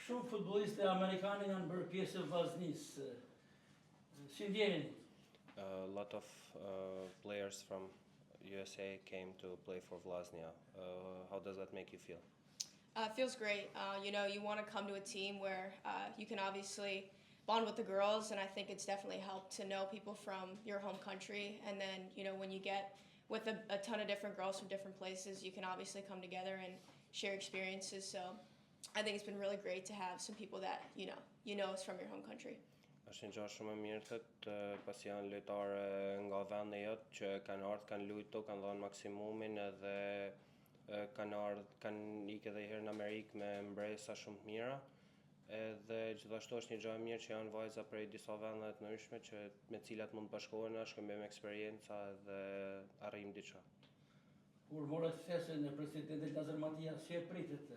Shumë futbolliste amerikane janë bërë pjesë e Vllaznisë. Si ndjeheni? A lot of players from USA came to play for Vllaznia. How does that make you feel? It feels great. You want to come to a team where you can obviously bond with the girls, and I think it's definitely helped to know people from your home country. And then, when you get with a ton of different girls from different places, you can obviously come together and share experiences. So I think it's been really great to have some people that you know is from your home country. Është një gjë shumë e mirë thët, pasi janë lojtarë nga vendi jot që kanë ardhur, kanë luajtur, kanë dhënë maksimumin edhe kanë ardhur, kanë ikë edhe herë në Amerikë me mbresa shumë të mira. Edhe gjithashtu është një gjë e mirë që janë vajza prej disa vendeve të ndryshme që me cilat mund të bashkohen, shkëmbejmë eksperienca edhe arrijmë diçka. Kur morët ftesën e presidentit Lazër Matia, si e pritet?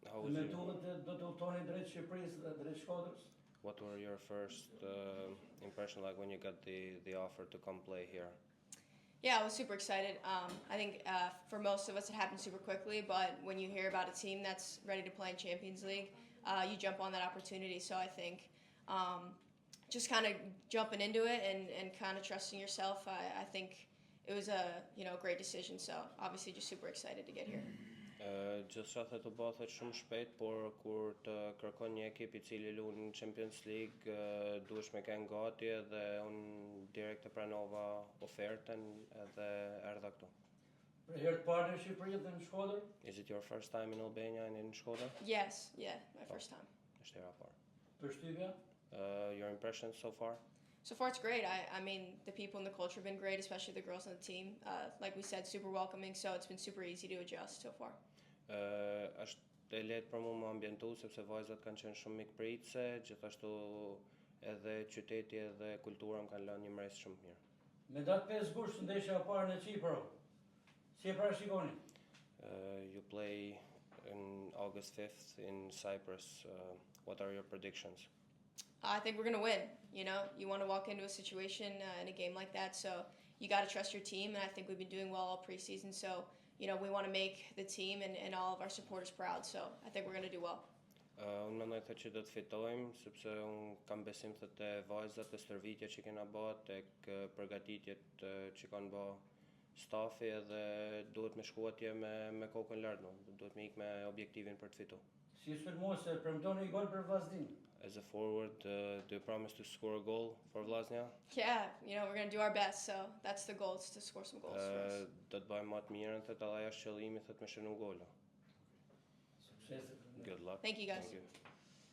How was Me your, duhet do të udhtoni drejt Shqipërisë dhe drejt Shkodrës? What were your first impression like when you got the offer to come play here? Yeah, I was super excited. I think for most of us it happened super quickly, but when you hear about a team that's ready to play in Champions League, you jump on that opportunity. So I think just kind of jumping into it and kind of trusting yourself, I think it was a great decision. So obviously just super excited to get here. Gjithçka thët u bë thët shumë shpejt, por kur të kërkon një ekip i cili luan në Champions League, duhesh me qenë gati edhe unë direkt e pranova ofertën edhe erdha këtu. Për herë të parë në Shqipëri dhe në Shkodër? Is it your first time in Albania and in Shkodër? Yes, yeah, my first time. Është hera e parë. Përshtypja? Your impressions so far? So far, it's great. I mean, the people and the culture have been great, especially the girls on the team. Like we said, super welcoming, so it's been super easy to adjust so far. Është e lehtë për mua më ambientu sepse vajzat kanë qenë shumë mikpritëse, gjithashtu edhe qyteti edhe kultura më kanë lënë një mbresë shumë të mirë. Me datë 5 gusht ndeshja e parë në Qipro. Si e parashikoni? You play in August 5th in Cyprus. What are your predictions? I think we're gonna win. You want to walk into a situation in a game like that, so you got to trust your team, and I think we've been doing well all preseason. So we want to make the team and all of our supporters proud. So I think we're gonna do well. Unë mendoj thë që do të fitojmë, sepse unë kam besim thë te vajzat, te stërvitja që kena bë, tek përgatitjet që kanë bë stafi edhe duhet me shku atje me kokën lart, no? Duhet me ik me objektivin për të fitu. Si sulmuese premtoni gol për Vllaznin? As a forward, do you promise to score a goal for Vllaznia? Yeah, we're gonna do our best. So that's the goal, is to score some goals for us. Do të bëjmë më të mirën, thët edhe ajo është qëllimi, thët me shënu gola. Suksese. Good luck. Thank you, guys. Thank you.